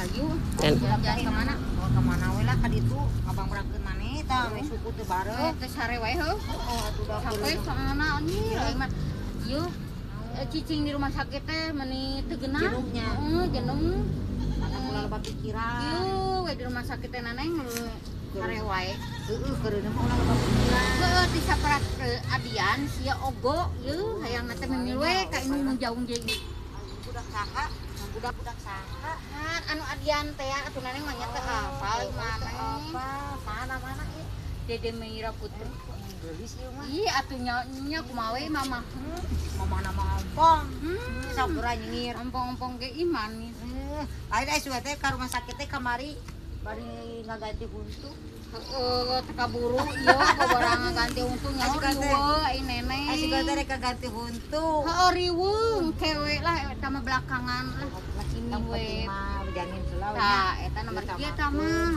Hayu. Dan Jalan-jalan ka mana? Oh, ka mana we lah ka ditu abang berangkeun maneh tah we suku teu bareng. Teh sare wae heuh. Oh, atuh da Sampai soalna anjir aing mah. Ieu cicing di rumah sakit teh meni teu geunah. Jenuhnya. Heeh, jenuh. Mata ulah loba pikiran. Ieu we di rumah sakit teh neneng sare wae. Heeh, keureuneuh mah ulah loba pikiran. Heuh, ti saprak adian sia ogo ieu hayang teh mimil we ka indung nu jauh jeung. Budak saha? Budak-budak saha? Kan anu adian teh ya atuh neneng mah nya teu hafal maneh. Apa? Saha mana ieu? Dede Meira Putri. Geulis ieu mah. Ih, atuh nya nya kumaha we mama. Mama nama ompong. Sampura nyengir. Ompong-ompong ge ih manis. Eh, lain aya suwe teh ka rumah sakit teh kamari bari ngaganti huntu. Heeh, teu kaburu ieu babarang ngaganti untung nya Asik teh. Riweuh ai neneng. Aya teh rek kaganti huntu. Heeh, riweuh kewe lah eta mah belakangan lah. Ini Yang we. penting mah janin heula we nya. Tah, eta nomor kieu tah mah.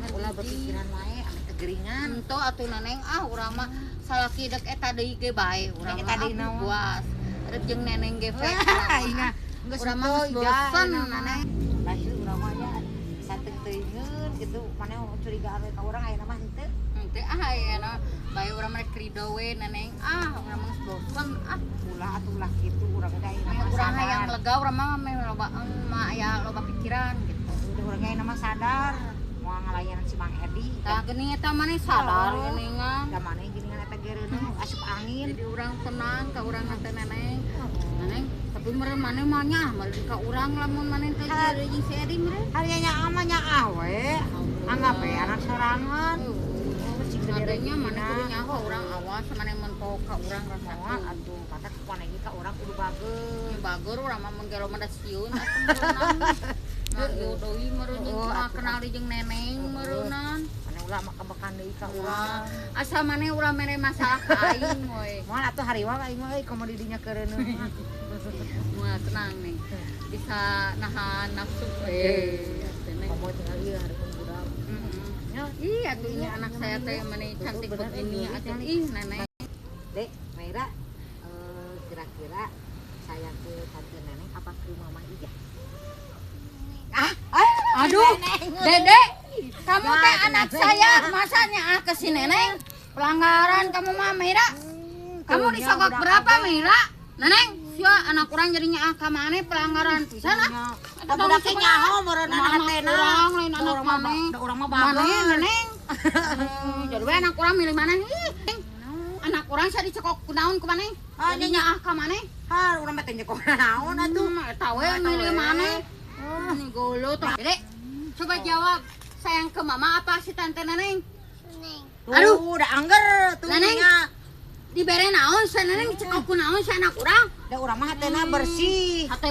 Ulah berpikiran wae ame tegeringan. Ento atuh neneng ah urang mah salaki dek eta deui ge bae urang Eta mah deui ah, naon? puas. Rek jeung neneng ge fe. Aing mah geus Urang mah teu, geus bosen ija, neneng. Lahir urang mah nya sateung teuingeun gitu maneh curiga ame ka urang ayeuna mah henteu. Henteu ah ayeuna bae urang mah rek rido we neneng ah urang mah geus bosen ah. Ulah atuh ulah kitu urang teh ayeuna mah Urang sadar. hayang lega urang mah meh loba mah aya loba pikiran gitu. Udah urang ayeuna mah sadar moal ngalayanan si Mang Edi. Tah geuning eta maneh sadar Oh. geuningan. Da maneh geuningan eta gereuneuh asup angin. Jadi urang tenang ka urang teh neneng. Neneng, tapi meureun maneh mah nya meureun ka urang lamun maneh teh jeung si Edi meureun. Hari nya ama nya ah we. Anggap we anak sorangan. Cing gede Adanya maneh rezekina. Kudu nyaho urang awas maneh mun poho ka urang Moal rasakeun. Atuh kata maneh ge ka urang kudu bager. Nya bager urang mah mun gelo mah da sieun atuh meureunan. Nah, ieu deui meureun jeung Oh, kumaha atuh. kenal deui jeung neneng meureunan. Maneh ulah mah kebekan deui ka Wah, urang. asa maneh urang mere masalah ka aing we. Moal atuh hariwang aing mah euy komo di dinya keureuneuh mah. Wah, tenang nih. Bisa nahan nafsu we. Neneng. Komo tinggal ieu hareupeun budak. Mm-mm. Nya, Ih, atuh ini anak saya teh meni cantik Bener, begini eh, atuh ih neneng. Dek, Meira, kira-kira sayang ke tante neneng apa ke mama Ija? Ah, Aduh, Dede, kamu teh Nah, anak kenapa? saya, masanya ah ke si neneng? Pelanggaran kamu mah, Meira. Kamu disogok berapa, Meira? Neneng, sia anak kurang jadinya ah ka maneh pelanggaran pisan ah. Da budak ge nyaho meureunna Anak hatena. urang, lain Da anak urang mah maneh. da urang mah Maneh, bager. Neneng. Jadi we anak urang milih mana? Ih, Neng. Anak urang saya dicekok kunaon ku maneh? Ah, Jadinya ah ka maneh? Ha, urang mah teh nyekok naon atuh. Eta we Eta milih we. maneh. Ini golo tuh. Dede, coba jawab. Sayang ke mama apa si tante neneng? Neng. Tuh, Aduh. udah angger tuh Neneng. nya. Dibere naon si neneng dicekok ku naon si anak urang? Da urang mah hatena bersih. Hate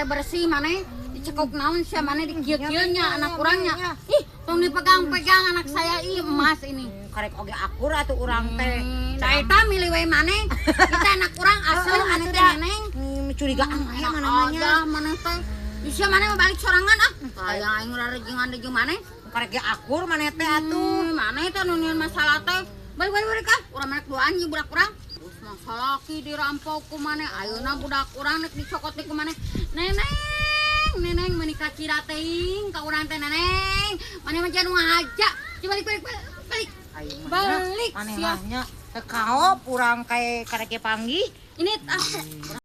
bersih maneh dicekok naon si maneh dikieu-kieu nya anak urangnya. nya. Ih, tong dipegang-pegang anak saya ih emas ini. Karek oge akur atuh urang teh. Nah, eta milih we maneh. Kita anak urang asli Heeh, maneh atuh teh da. neneng. Curigaan aya Enak mana namanya. aja maneh teh. Bisa maneh mah balik sorangan ah. Hayang aing rarejingan deui jeung maneh. Karek ge akur maneh teh atuh. Maneh teh nu nyieun masalah teh. Balik balik balik ah. Urang maneh duaan jeung budak urang. Terus masalah ki dirampok ku maneh. Ayeuna budak urang rek dicokot ku maneh. Neneng, neneng meuni kacira teuing ka urang teh neneng. Maneh mah jangan ngahaja. Coba balik balik balik. Balik. Aing mah Balik, maneh sia. mah nya teu kaop urang kae karek ge panggih. Ini ah.